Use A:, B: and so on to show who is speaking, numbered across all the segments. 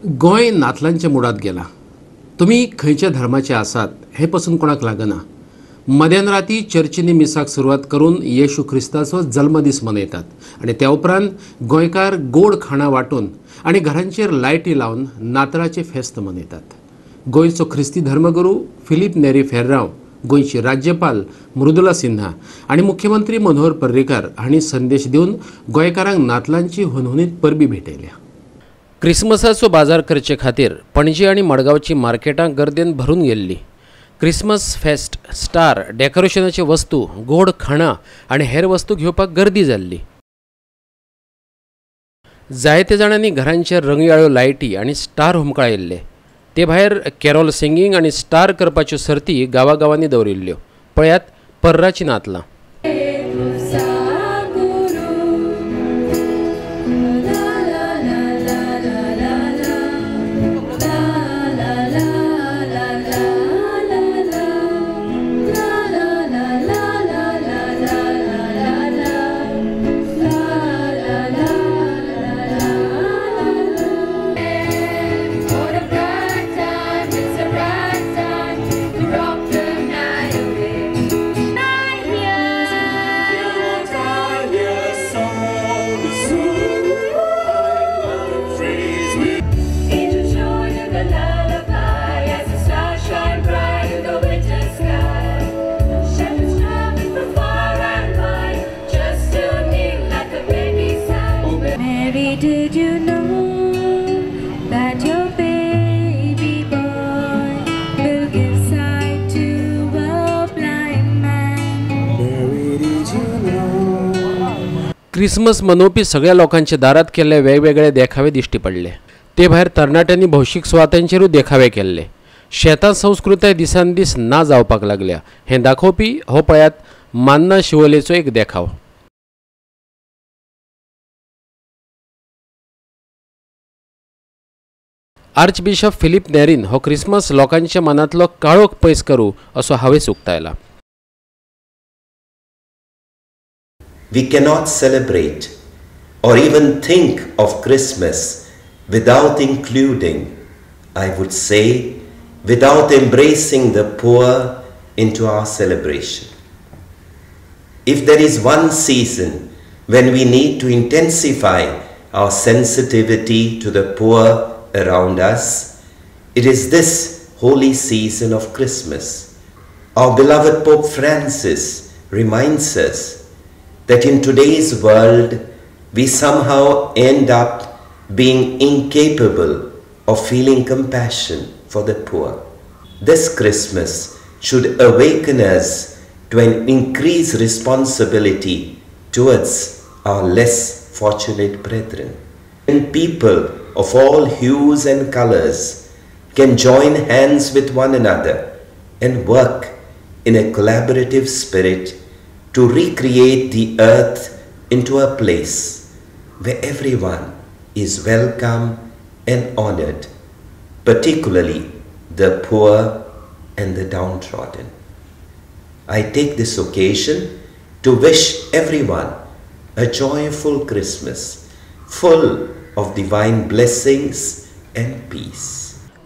A: गोंय नातलांच्या मुडात गेला. तुमी खंयच्या धर्माचे आसात हे पसून कोणाक लागना. मध्यान राती चर्चींनी मिसाक सुरवात करून येशू ख्रिस्ताचो जल्मदीस मनयतात आनी त्या उपरांत गोंयकार गोड खाणां वांटून आनी घरांचेर लायटी लावन नातळाचें फेस्त मनयतात. गोंयचो ख्रिस्ती धर्मगुरू फिलीप नेरी फेर्रांव, गोंयची राज्यपाल मृदुला सिन्हा आनी मुख्यमंत्री मनोहर पर्रीकार हांणी संदेश दिवन गोंयकारांक नातलांची हुनहुनीत परबी भेटयल्या. क्रिसमसाचो बाजार करचे खातीर पणजी आनी मडगांवची मार्केटां गर्देन भरून गेल्ली. क्रिसमस फेस्ट, स्टार, डेकोरेशनाचे वस्तू, गोड खाणां आनी हेर वस्तू घेवपाक गर्दी जाल्ली. जायते जाणांनी घरांचेर रंगयाळ्यो लायटी आनी स्टार हुमकळायिल्ले. ते भायर कॅरोल सिंगींग आनी स्टार करपाच्यो सर्ती गांवागांवांनी दवरिल्ल्यो. पळयात पर्राची नातलां.
B: Did you know that your baby boy will give sight to a blind man?
C: Mary, did you know?
A: Christmas मनोवपी सगळ्या लोकांच्या दारात केल्ले वेगवेगळे देखावे दिश्टी पडले. ते भायर तरणाट्यांनी भौशीक सुवातांचेरूय देखावे केल्ले. शेतां संस्कृताय दिसान दीस ना जावपाक लागल्या हें दाखोवपी हो पळयात मान्ना शिवोलेचो एक देखाव. आर्चबिशप फिलीप नेरीन हो क्रिसमस लोकांच्या मनांतलो काळोख पयस करूं असो हावेस उक्तायला.
D: We cannot celebrate or even think of Christmas without including, I would say, without embracing the poor into our celebration. If there is one season when we need to intensify our sensitivity to the poor around us, it is this holy season of Christmas. Our beloved Pope Francis reminds us that in today's world we somehow end up being incapable of feeling compassion for the poor. This Christmas should awaken us to an increased responsibility towards our less fortunate brethren. And people of all hues and colors can join hands with one another and work in a collaborative spirit to recreate the earth into a place where everyone is welcome and honored, particularly the poor and the downtrodden. I take this occasion to wish everyone a joyful Christmas, full of divine blessings and peace.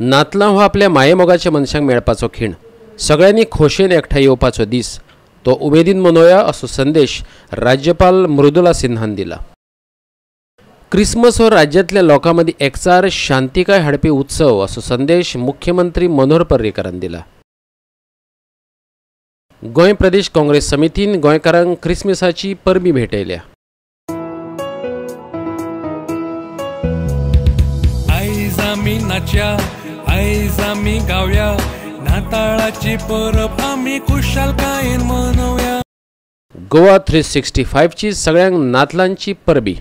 A: नातलां हो आपल्या मायेमोगाच्या मनशांक मेळपाचो खीण, सगळ्यांनी खोशेन एकठांय येवपाचो दीस, तो उमेदीन मनोवया असो संदेश राज्यपाल मृदुला सिन्हान दिला. क्रिसमस हो राज्यांतल्या लोकां मदीं एकचार, शांतिकाय हाडपी उत्सव असो संदेश मुख्यमंत्री मनोहर पर्रीकारान दिला. गोंय प्रदेश काँग्रेस समितीन गोंयकारांक क्रिसमसाची परबी भेटयल्या.
C: आयज आमी नाच्या, आयज आमी गावया, नाताळाची परब आमी खुशालकायेन मनोवया.
A: गोवा 365 ची सगळ्यांक नातलांची परबी.